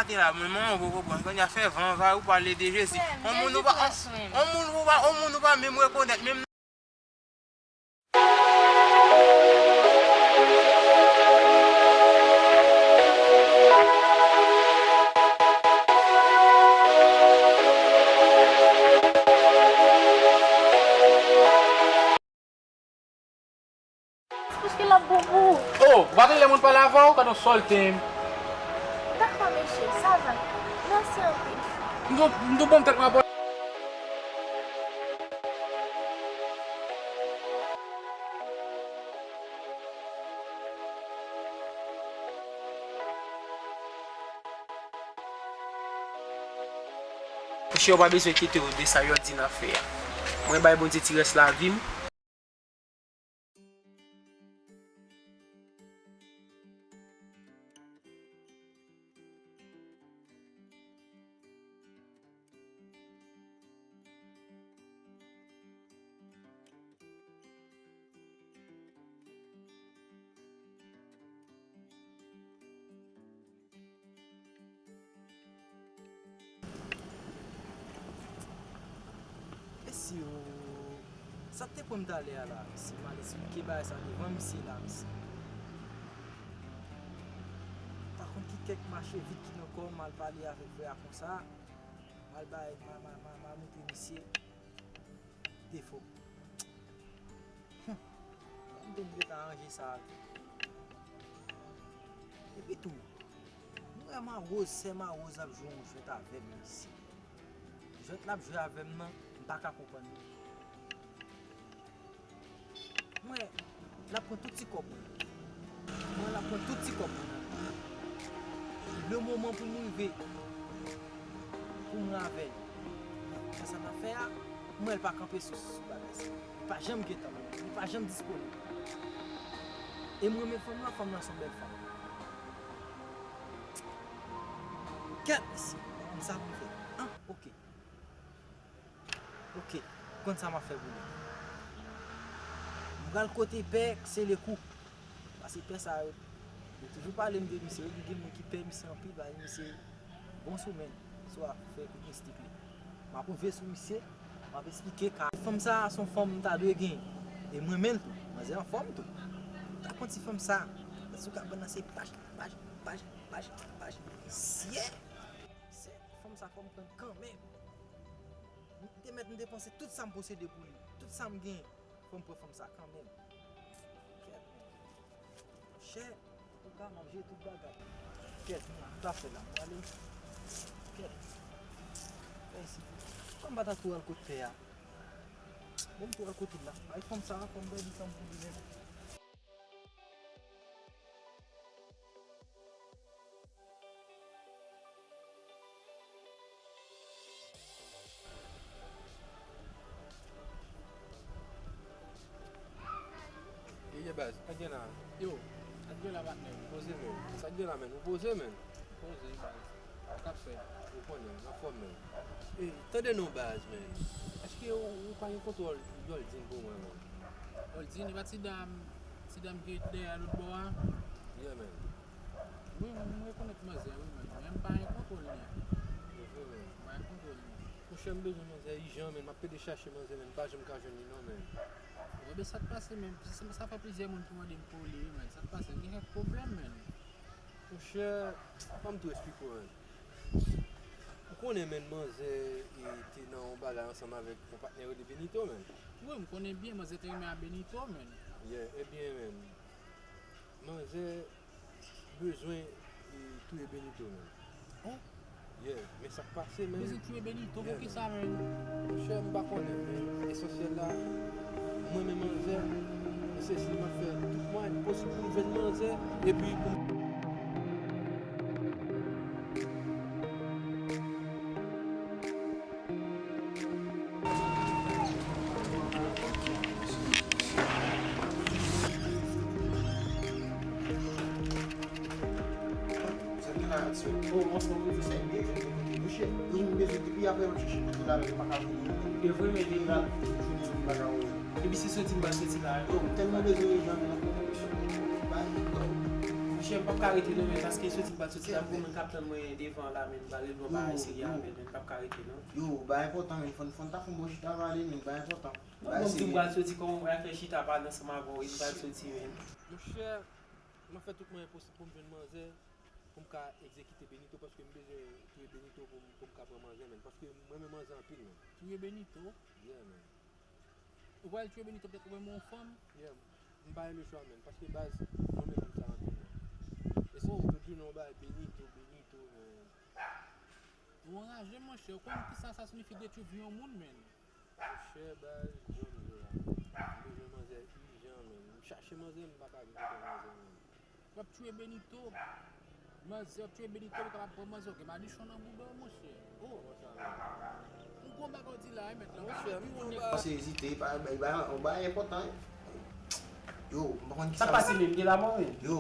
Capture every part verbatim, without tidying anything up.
Maten la, mwen, manman, ou poko pran. Kounye a fè van va, ou pale de Jezi. On moun ou pa, on moun ou pa, on moun ou pa menm rekonèt, menm. Paske l ap bon pou ou. Oh, ou pa tande lè moun pale avè w, gad on sòlte m. Dakò, mesye, sa va. Mèsi anpil. M di w, m di w bon tèt mwen ap. Monchè, ou pa bezwen enkyete w de sa Yòldin ap fè a. Mwen bay Bondye ti rès lavi m. Mesye o, sa k te pran m talè a la, mesye, m al esplike bagay sa devan misye la, mesye. Pa konn ki kèk mache vid ki nan kò m, m al pale avèk frè a konsa, m al bay, m a, m a, m a, m a montre misye defo. Humm. Kòm te m te ka ranje sa avè l. Epi tou, m wè Mawoz, sè Mawoz ap jwe yon jwèt avè m isit. Jwèt l ap jwe avè m nan, m pa ka konprann li. M wè, l ap pran tout ti kòb mwen. M wè, l ap pran tout ti kòb mwen nan men m. Le moman pou m rive, pou m avè l fè sa n ap fè a, m wè l pa kanpe sou, sou bagay sa. Li pa janm gentan menm. Li pa janm disponib. E m renmen fanm nan, fanm nan se yon bèl fanm. Kèt, mesye, m konn sa pou m fè. Ah, ok. Ok, konn sa m ap fè pou nou. M pral kote pè Selekou. Paske pè sa yo, yo toujou pale m de misye. Wi, gen moun ki pè misye anpil, paske misye bon sou men, sou afè mistik li. M ap rive sou misye, m ap esplike ka. Fanm sa a se yon fanm m ta dwe gen. E m renmen l tou. Manzè anfòm tou. M ta konn si fanm sa a, si w ka ban nan se paj, paj, paj, paj, paj. Mesye! Se fanm sa fò m pran l kanmenm. M te mèt m depanse tout sa m posede pou li. Tout sa m gen, fò m pran fanm sa kanmenm. Kèt, men. Chè, antouka, m ap jere tout bagay. Kèt, m ap ta fè la, m prale. Kèt. Fè isi. Kòm m pa ta tou al kot pè a. Bon, m tou al kote l la. Ay, fanm sa, fò m pèdi tan m pou li menm. Ye, ye, baz, sa k gen la? Yo, sa k gen la, patnè? Poze, men. Sa k gen la, men? Ou poze, men? Poze, baz. Sa k ap fèt? Ou konnen, anfòm, men. Ey, tande non, baz, men. Èske ou, ou pa gen kontwòl Yòldin pou mwen, men? Yòldin, e pa ti dam, ti dam ki dèyè lòt bò a? Yeah, men. Wi, m, m rekonèt manzè, wi, men, men m pa gen kontwòl li. Se vre, men. M pa gen kontwòl li. Monchè, m bezwen manzè ijan, men. M ap pede chache manzè, men. M pa janm ka jwenn li, non, men. Bon, men sa k pase, men? Se, se, sa fè plizyè moun ki mande m pou li, wi, men. Sa k pase? M gen kèk pwoblèm, men. Monchè, ban m tou esplike w, men. Ou konnen, men, manzè, e, te nan yon bagay ansanm avèk yon patnè rele Benito, men. Wi, m konnen byen, manzè te renmen a Benito, men. Yeah, ebyen, men. Manzè bezwen, e, touye Benito, men. Oh? Yeah, men sa k pase, men. Bezwen touye Benito, yeah, poukisa, men? Monchè, m pa konnen, men. Esansyèl la, mwen menm manzè, e se si m ap fè tout mwayen posib pou m jwenn manzè, epi pou m Sa gen la, se, oh, anfòm, wi, se byen, jwenn kote kouche. Wi, m bezwen, depi apre m ap chèche kote la, men m pa ka jwenn li. E vre, men li la, jwenn li, m pa ka wè. Depi se soti, m pa soti la. Oh, m tèlman bezwen jwenn li nan pwomosyon, bay, oh. Monchè, M p ap ka rete non, men, paske soti m pral soti la, m gon moun k ap tann mwen devan la, men, m pral regle yon bagay serye avè l, men, m p ap ka rete non. Yo, bagay enpòtan, men, fò n, fò n ta fè yon bon chita pale, men, bagay enpòtan. Non, bagay bon, m di m pral soti, kòman m pral fè chita pale ansanm avè w, e m pral soti, men. Monchè, m ap fè tout mwayen posib pou m jwenn manzè, pou m ka egzekite Benito, paske m bezwen touye Benito pou m, pou m ka pran manzè, men, paske m renmen manzè anpil, men. Touye Benito? Yeah, men. Ou pral touye Benito, petèt ou renmen yon fanm? Yeah, m pa renmen chwa, men, paske baz, mwen menm m sa anpil, men. E si m te di non bay Benito, Benito, men. Ou anraje, monchè, ou konn kisa sa siyifi detwi vi yon moun, men? Monchè, baz, jan m di w la, m bezwen manzè ijan, men. M chache manzè, m pa ka vin kote manzè, men. W ap touye Benito. Manzè w ap touye Benito, ou kapab pran manzè, ou gen madichon nan bouda w, monchè. Oh, monchè, men. M gon bagay w di la, wi, mèt la. Monchè, m gon bagay. Pase ezite, pa, ba, ba, yon bagay enpòtan, wi. Yo, m pa konn kisa. Sa pase, men, m gen lamò, men. Yo,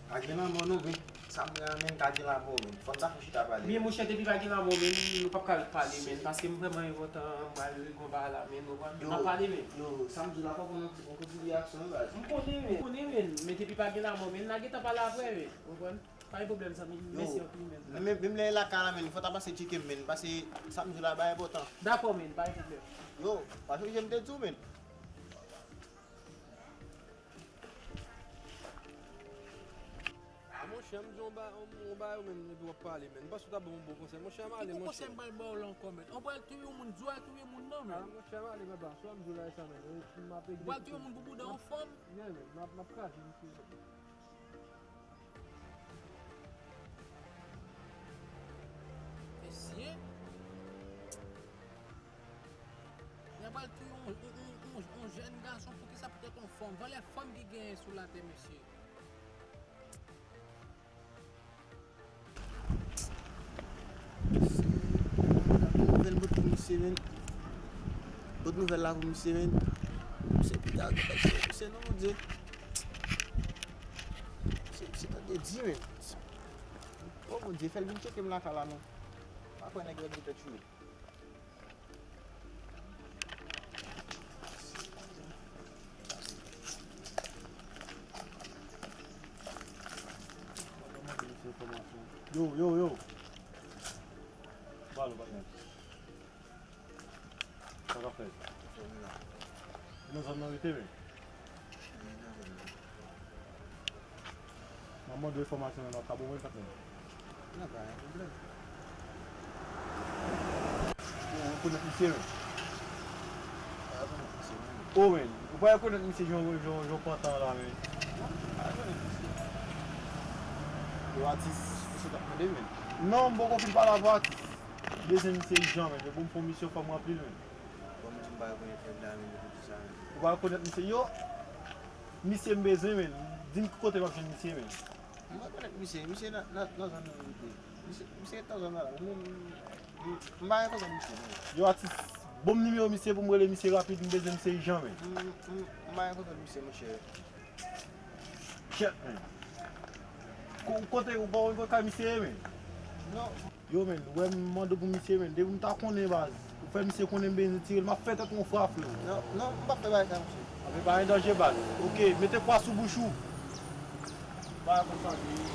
pa gen lamò, non, men. Sa m gen la, men, ka gen lamò, men. Fò n ta fè chita pale. Men, monchè, depi pa gen lamò, men, nou p ap ka ret pale, men, paske m vrèman enpòtan, m pral regle yon bagay la, men, nou pral, n ap pale, men. Yo, sa m di w la, fò w konn yon ti, yon ti reyaksyon, wi, baz. M konnen, men, m konnen, men, men depi pa gen lamò, men, n a gentan pale apre, men, ou konprann? Pa gen pwoblèm, zanmi m, mèsi anpil, men. Menm, menm lè e lakay la, men, fò w ta pase tcheke m, men, paske sa m di w la, bagay enpòtan. Dakò, men, pa gen pwoblèm. Yo, pa sonje m te di w, men. A monchè, m di w yon ba, yon, yon bagay ou menm, epi w ap pale, men. M panse w ta ban m yon bon konsèy. Monchè, m ale, monchè. Ki bon konsèy m pral ba w la ankò, men? Ou pral touye yon moun, di w al touye moun nan, men. A, monchè, m ale, papa. Swa m di w la, e sa, men. E, m ap egzekite. Ou pral touye yon moun pou bouda yon fanm? Yeah, men. M ap, m ap kraze misye. Mesye. Nèg pral touye yon, yon, yon, yon, yon jèn gason, poukisa poutèt yon fanm? Valè fanm ki genyen sou latè, mesye. Mesye, bon nouvèl bòt pou misye, men. Bòt nouvèl la pou misye, men. Misye pita, misye, misye non, Bondye. Misye, misye tande di, men. O, Bondye, fè l vin tcheke m lakay la, non. Pa kwè nèg yo ap gen tèt chire. Yo, yo, yo. Ba nou, patnè. Sa k ap fèt? Nan zòn nan rete, men. M ap mande w enfòmasyon nan ka bon mwen, patnè. Nan pa gen pwoblèm. Ou rekonèt misye, men? Pa rekonèt misye, men. O, men, ou pa rekonèt misye jan, jan, jan pantan la, men? Non, pa rekonèt misye. Yo, atis, misye t ap mande, men. Non, m poko fin pale avè atis. M bezwen misye ijan, men. Pou m fè yon misyon, fò m ranpli l, men. Bon, m di m pa rekonèt nèg la, men, poukisa, men? Ou pa rekonèt misye? Yo, misye m bezwen, men. Di m ki kote m ap jwenn misye, men. M rekonèt misye. Misye nan, nan, nan zòn nan rete. Misye, misye ret nan zòn nan la. M, m, m pa gen kontak misye, men. Yo, atis, bon m nimewo misye pou m rele misye rapid. M bezwen misye ijan, men. M, m, m pa gen kontak misye, monchè. Kèt, men. Ko-, kote ou pa wè kay misye ye, men? Non. Yo, men, ou wè m mande pou misye, men. Depi m ta konnen, baz, ou fè misye konnen m bezwen tire l, m ap fè tèt ou yon frap, frè. Non, non, m p ap fè bagay sa, monchè. Anben, pa gen danje, baz. Oke, mete kwa sou bouch ou. Bagay konsa, men.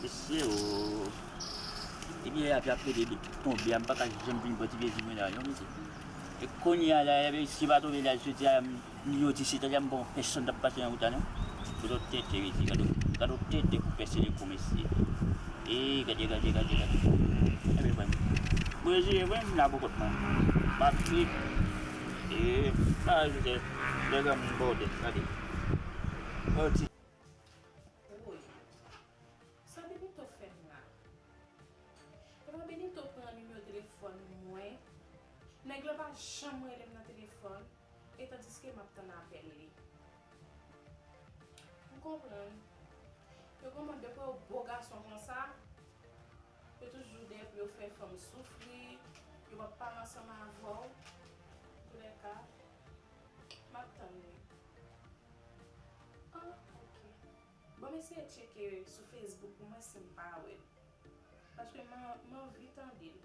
Mesye o. Depi yè a ap plede tonbe a, m pa ka janm vin bò ti pye di mwen la, non, mesye. E kounye a la, e, si pa tonbe la, jodi a, m, yo di se tande m bon, pèsonn t ap pase nan wout la, non. Gade w tenten, mesye, gade w, gade w tenten pou pèse le kou, mesye. E, gade, gade, gade, gade. Enben, frè m. Mwen rejire, mwen, m la pou kont mwen. M ap viv. E, m pa ajoute. Lè granmoun bòdè, gade. Mwen di. Woy, sa Benito fè m la? Epa Benito pran nimewo telefòn mwen. Nèg la pa janm rele m nan telefòn, e tandiske m ap tann apèl li. Ou konprann? Yo gen mòd de pran yon bo gason konsa, yo toujou dèyè pou yo fè fanm soufri, yo p ap pale ansanm avè w. Antoulèka, m ap tann li. Ah, ok. Bon, m eseye tcheke sou Facebook pou mwen si m pa wè l. Paske m, m anvi tande l.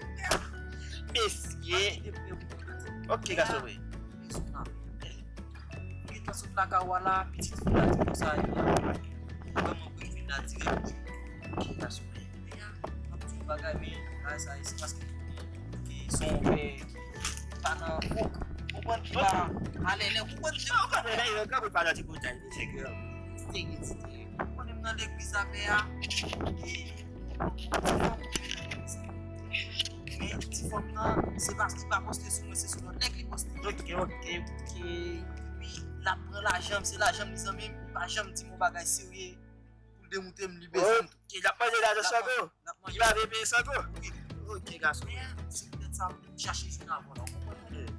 Mesye. Ok, gason mwen. Bezwen nan. Li gentan sot lakay ou a la, pitit fi la di konsa, li la. Li vrèman vle vin la dirèk. Ok, gason mwen. Kounye a, m ap di yon bagay, men bagay sa, se paske ki son pè ki pa nan fòk. Konprann ki pa alè lè, konprann ki pa alè lè, konprann pa nan ti koutay, mesye. Serye, serye. Ou konnen m nan legliz la, pè a. E, men ti fanm nan, se pa, li pa poste sou mwen, se sou lòt nèg li poste. Ok, ok, ok. Epi, l ap pran lajan m, se lajan m li zanmi m, li pa janm di m yon bagay serye pou l demoute m, li bezwen m tou. Ok, l ap manje lajan Sango. Li pa vle peye Sango. Ok, gason. Men, se poutèt sa, m chache jwenn avè w la, ou konprann mwen?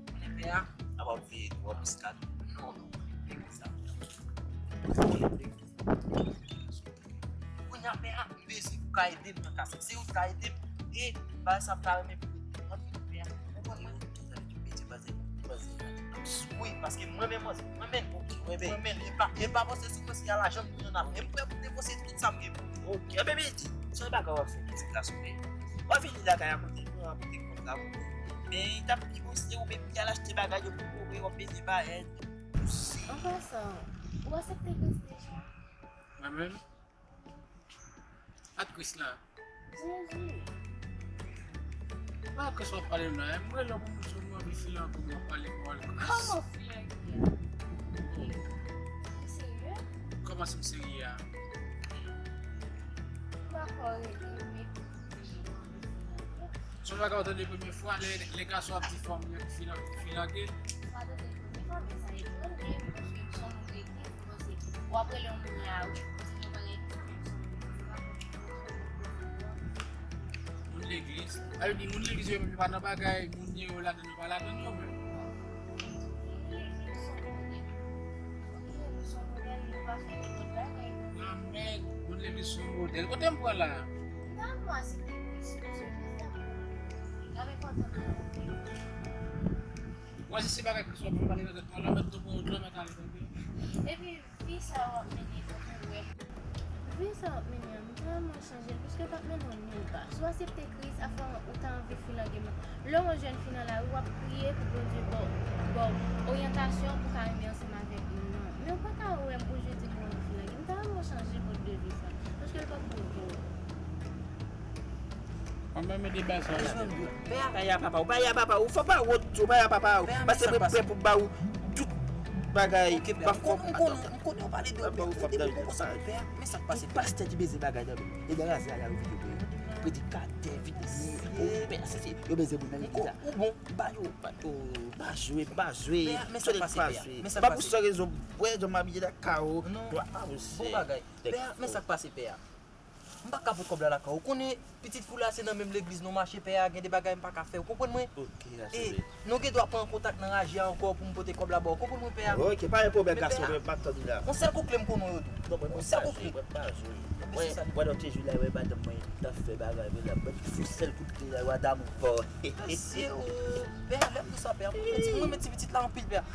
Konnen pè a, apa w veye nou an miskad. Non, non, non, legliz la. Konnen legliz la. Kounye a pè a, m bezwen pou ka ede m nan ka sa. Se ou ki ka ede m. E bagay sa m ta renmen pou ede m anpil pè a. Ou konprann mwen? Wi, paske mwen menm, mwen menm, mwen menm, e pa, e pa poste sou mwen, se a lajan m tounen nan. E m prè pou depoze tout sa m gen. Ok, ebyen, Billy, se yon bagay w ap fè, pitit gason, men w ap vini lakay a kote nou, a kote kòb la pou mwen. Men, li t ap pi bon si se ou menm ki al achte bagay yo pou mwen, w ap bezwen bay èd. An pasan, ou aksepte Kris deja? Mwen menm? Ak Kris la. Jezi. Ba Kris w ap pale m la, e m rele w pou m di w m anvi file anpil w ap pale pawòl Kris. Kòman file anpil? Ou serye? Kòman si m serye a? M pa kwè w rele m, men. Mwen pa ka tande premye fwa lè, lè gason ap di fanm yo filan-, filange. Mwen pa tande l premye fwa, men sa etone m, paske m se yon moun legliz, m panse w ap rele yon moun la, wi, se yon bagay ki fè m sanble m se pa moun legliz, se pa moun legliz. Moun legliz, sa vle di moun legliz yo menm yo pa nan bagay, moun yo ladan yo pa ladan yo menm. Moun legliz se yon modèl, nou pa fè nenpòt bagay. Amèn. Moun legliz se yon modèl. Kote m pran la? Nan mwa se legliz, se legliz la. N ap enpòtan nan. Mwen, si se bagay ki sòt pou pale nan tèt mwen, lanmèd tou pou lanmèd ale tanpri. Epi, vi sa w ap mennen, tanpri, wè. Vi sa w ap mennen an, m ta renmen w chanje l, piske l p ap mennen w nil pa. Si w aksepte Kris, afè w ta anvi filange m. Lè w yon jèn fi nan lari, w ap priye pou Bondye ba w, ba w oryantasyon pou w ka renmen ansanm avèk moun nan. Men w pa ka wè m pou w jwe di m w anvi filange m. M ta renmen w chanje mòd de vi sa, paske l p ap bon pou ou. Mwen menm, e de bagay sa. Pè a, pè a papa w, pè a papa w, fò pa wont, pè a papa w. Pè a, men sa k pase? Paske mwen prè pou ba w tout bagay. Ok, pè a, m konnen, m konnen, m konnen w pale de, de, de, de, de, konsa, pè a, men sa k pase, pè a? Tout pastè ki beze bagay nan men. E nan raze a, y al vide pou yo. Predikatè, vide, o pè, se, se, yo beze moun nan legliz la. Ou bon, ba yo, ba yo, pa jwe, pa jwe. Pè a, men sa k pase, pè a? Men sa k pase? Pa pou sèl rezon, wè, jan m abiye la, kawo, non, dwa, a, bon bagay. Pè a, men sa k pase, pè a? M pa ka pote kòb la lakay ou. Ou konnen, pitit fou la se nan menm legliz nou mache, pè a, gen de bagay m pa ka fè. Ou konprann mwen? Ok, e, gason, wi. Nou gen dwa pran kontak nan raje a ankò pou m pote kòb la ba w. Konprann mwen, pè a? Ok, pa gen pwoblèm, gason, mwen, m ap tann ou la. Yon sèl kou kle m konnen w tou. Non, mwen, yon sèl kou kle. Mwen, mwen, mwen, yon ti jou la, mwen, madanm mwen, t ap fè bagay, mwen, la, mwen, yon sèl kout kle la, mwen, damou fò. Mesye, o, pè a, lè m di w sa, pè a, mwen, mwen, mwen, ti pitit la anpil, pè a.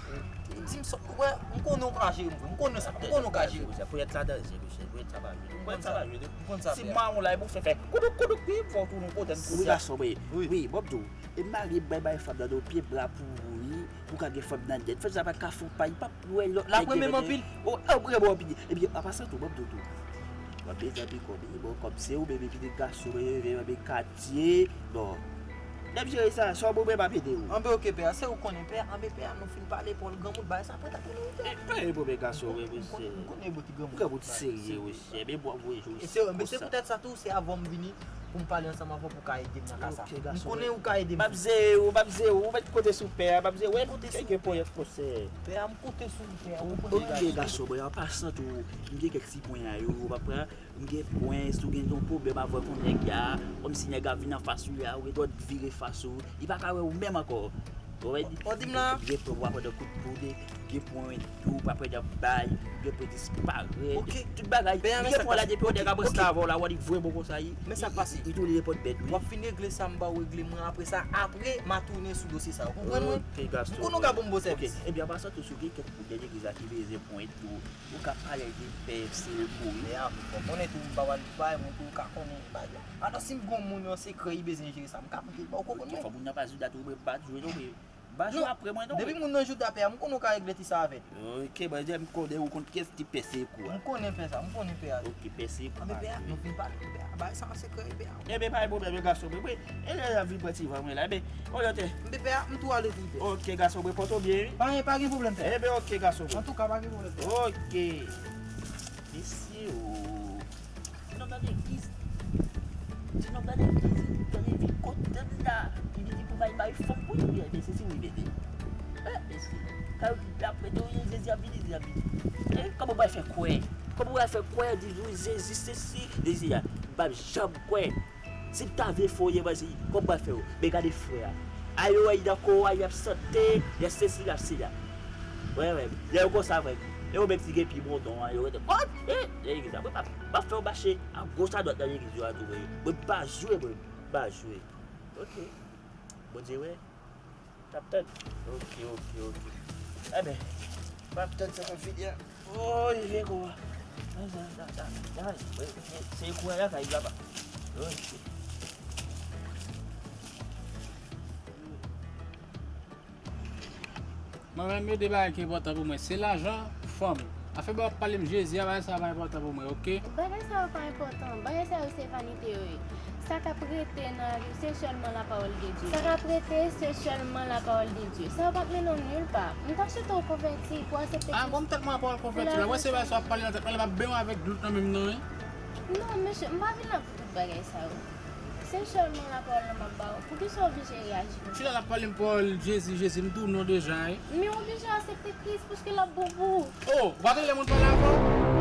Di m sa, ou wè, m konnen w ka jere m vre. M konnen sa, m konnen w ka jere m. Ponyèt la danje, mesye. Ponyèt sa pa jwe. Ponyèt sa pa jwe. M konn sa, pè a. Si mawon la, e pou fè fè koudouk, koudouk, pi fò tounen kote n konnen. Wi, gason, wi. Wi, wi, bon, m di w. E mari bay bay fanm nan, do pye bra pou ou, wi. Pou ka gen fanm nan dèt. Fanm sa pa ka fon pa, li p ap wè lòt nèg. L ap renmen m anpil. O, l ap renmen w anpil. Epi, an pasan tou, bon, m di w tou. W ap bezwen pi kòb, e bon, kòb se ou menm, epi de gason, e, e, e, katye. Bon. N ap jere sa, sa w bon, mwen p ap ede w. Anben, ok, pè a, se ou konnen, pè a, anben, pè a, nou fin pale, Pòl, granmoun, bagay sa, pran ta pou nou, pè a. E, pa gen pwoblèm, gason, wi, mesye. M konnen, m konnen, bò ti granmoun. Ou gen moun serye, mesye, men bon, ap voye jou konsa. E se, men se poutèt sa tou, se avè w m vini pou m pale ansanm avè w pou w ka ede m nan ka sa. Ok, gason, m konnen ou ka ede m. M ap zere w, m ap zere w, ou mèt konte sou pè a, m ap zere w, wè, m konte sou pè a. Pè a, m konte sou ou, pè a, ou konprann. Ok, gason, bon, an pasan tou, m gen kèk ti pwen a yo, ou pa pran. M gen pwen, si w gen yon pwoblèm avèk yon nèg la, kòmsi nèg la vin anfas ou la, ou gen dwa vire fas ou, li pa ka wè ou menm ankò. Ou wè, ou di m la? Gen pwen w ap pran kout poud, gen pwen tou, w ap pran bay, gen pwen disparèt. Ok. Tout bagay. Gen pwen la depi yon nèg ap reste avè w la, w ap di vrè bon konsa, li, li, li toule nenpòt bèt, wi. W ap fin regle sa m ba w regle mwen, apre sa, apre, m a tounen sou dosye sa, ou konprann mwen? Ok, gason. M konnen w ka ban m bon sèvis. Ok, ebyen, an pasan tou, si w gen kèk moun nan legliz la ki bezwen pwen tou, ou ka pale de pè Selmo, wi. Pè a, ou konnen tou, m pa pral bay moun pou ou ka konnen bagay. Alò, si m gon moun an sekrè, li bezwen jere sa, m ka pote l ba ou, ou konprann mwen? Fò moun nan pa Jida tou, mwen pa jwe non, mwen. M pa jwe apre mwen non, mwen. Depi moun nan Jida, pè a, m konnen ou ka regle ti sa avè l. Ok, mwen di, m konnen ou konn kiyès ki pè Selmo a. M konnen pè sa, m konnen pè a. Ok, pè Selmo. Anben pè a, nou fin pale, pè a. Bagay sa an sekrè, pè a. Ebyen, pa gen pwoblèm, gason, mwen, mwen. E lè l ap vin pran ti van mwen la, ebyen, on lòt. Ebyen, pè a, m tou ale tou, pè. Ok, gason, mwen, pòte w byen, wi. Pa gen, pa gen pwoblèm, pè. Ebyen, ok, gason, mwen. Antouka, pa gen pwoblèm, pè. Ok. Mesye, o. Ti nonm nan legliz. Ti nonm nan legliz, li vin kote m la. Li di pou bay bay fanm pou li, ebyen, se si wi, bebe. E, mesye. Ka yo di, apre de, wi, Jezi ap vini, Jezi ap vini. E, kòman w pral fè kwè? Kòman w pral fè kwè, di, wi, Jezi, se si, Jezi a. M p ap janm kwè. Si m ta vle fè w ye, vas-y, kòman w pral fè w? Men gade frè a. A yo wè, y nan kò a, y ap sante, y ap sesi, y ap sela. Wè, wè, lè yo konsa, frè. E yo menm ki gen pi bon don an, yo rete, kòt, e, legliz la. Mwen pa, pa fè w mache a goch a dwat nan legliz yo a tou, mwen. Mwen pa jwe, mwen. M pa jwe. Ok. Bondye wè. T ap tann. Ok, ok, ok. Enben, m ap tann sa k ap vini an. Oy, vye kou a. Ay, ay, ay, ay, ay. Se kou a lakay papa. Ok. Mwen menm, gen de bagay ki enpòtan pou mwen. Se lajan, fanm. Afè ba w ap pale m Jezi a, bagay sa a pa enpòtan pou mwen, oke? Bagay sa yo pa enpòtan. Bagay sa yo se vanite yo ye. Sa k ap rete nan lavi w, se sèlman lapawòl de Dye. Sa k ap rete, se sèlman lapawòl de Dye. Sa yo p ap mennen w nil pa. M ta swete w konvèti pou w aksepte Kris. A bon, m tèlman pa wè l konvèti la. Mwen se bagay sa w ap pale nan tèt mwen, lè m ap benyen avèk dlout nan men m nan, wi. Non, mesye, m pa vin la pou tout bagay sa yo. Se sèlman lapawòl lan m ap ba w. Poukisa w oblije reyaji konsa? Chita la pale m pawòl Jezi, Jezi, m tou non deja, wi. Men w oblije aksepte Kris paske l ap bon pou ou. Oh, ou pa tande lè moun pale avè w?